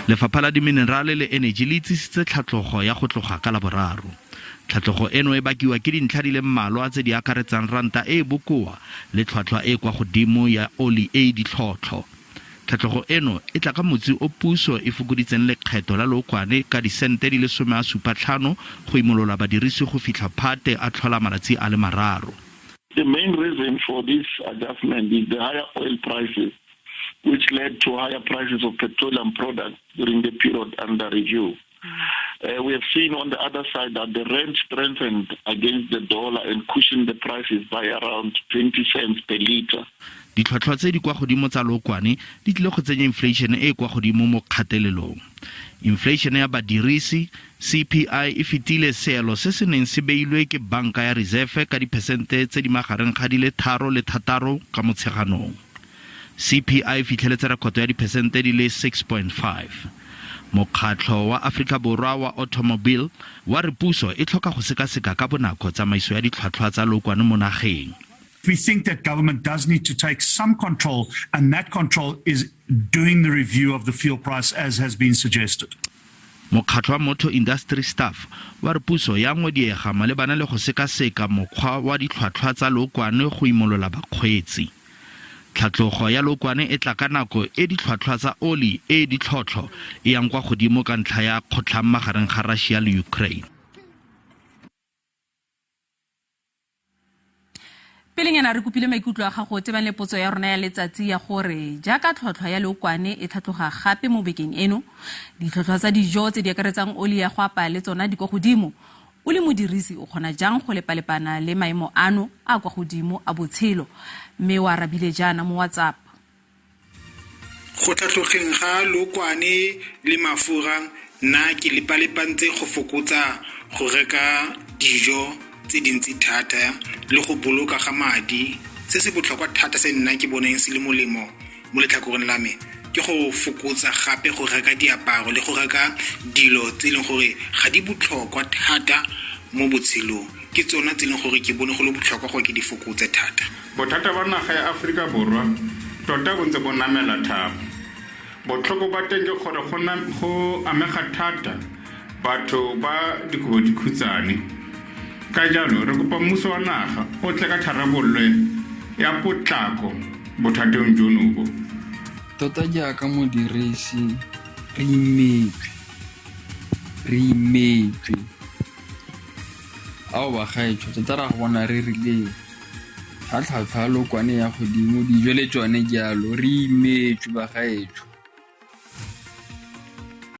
Lefapha la Diminerale le Eneji le itsisitse tlhatlogo ya go tloga ka Laboraro. Tlhatlogo eno e bakiwa ke dintlha di le mmalwa tse di akaretsang ranta e e bokoa le tlhwatlhwa e e kwa godimo ya oli e e ditlhotlho. Tlhatlogo eno e tla ka motsi o puso e fokoditseng lekgetho la lookwane ka disente di le 75 go imolola badirisi go fitlha Phate a tlhola malatsi a le mararo. The main reason for this adjustment is the higher oil prices, which led to higher prices of petroleum products during the period under review. We have seen on the other side that the rand strengthened against the dollar and cushioned the prices by around 20 cents per liter. Ditlhwatlhwa tse di kwa godimo tsa lookwane di tlile go tsenya infleišene e e kwa godimo mo kgatelelong. Infleišene ya badirisi, CPI, e fetile seelo se se neng se beilwe ke Banka ya Risefe ka diphesente tse di magareng ga di le tharo le thataro ka Motsheganong. CPI e fitlheletse rekoto ya diphesente di le 6.5. Mokgatlho wa Aforika Borwa wa Automobile wa re puso e tlhoka go sekaseka ka bonako tsamaiso ya ditlhwatlhwa tsa lookwane mo nageng. We think that government does need to take some control, and that control is doing the review of the fuel price as has been suggested. Mokgatlho wa Motor Industry Staff wa re puso ya ngodiega malebana le go sekaseka mokgwa wa ditlhwatlhwa tsa lookwane go imolola bakgweetsi. Tlhatlogo ya lookwane e tla ka nako e ditlhwatlhwa tsa oli e e ditlhotlho e yang kwa godimo ka ntlha ya kgotlhang magareng ga Russia le Ukraine. Pelenyana re kopile maikutlo a gago tebang le potso ya rona ya letsatsi ya gore jaaka tlhotlhwa ya leokwane e tlhatloga gape mo bekeng eno, ditlhotlhwa tsa dijo tse di akaretsang oli ya go apaya le tsona di kwa godimo. O le modirisi o kgona jang go lepalepana le maemo ano a kwa godimo a botshelo? Mme o arabile jaana mo WhatsApp. Go tlhatlogeng ga lookwane le mafura, nna ke lepalepantse go fokotsa go reka dijo tse dintsi thata le go boloka ga madi. Se se botlhokwa thata se nna ke boneng se le molemo mo letlhakoreng la me ke go fokotsa gape go reka diaparo le go reka dilo tse e leng gore ga di botlhokwa thata mo botshelong. Ke tsona tse e leng gore ke bone go le botlhokwa gore ke di fokotse thata. Bothata ba naga ya Aforika Borwa tota bo ntse bo namela thaba. Botlhoko ba teng ke gore go go amega thata batho ba dikobo dikhutshwane. Ka jalo re kopa mmuso wa naga o tle ka tharabollo ya potlako bothateng jono bo. Tota jaaka modirisi re imetswe, re imetswe. Ao bagaetsho tota ra go bona re rile ga tlhwatlhwa ya lookwane ya godimo dijo le tsone jalo re imetswe bagaetsho.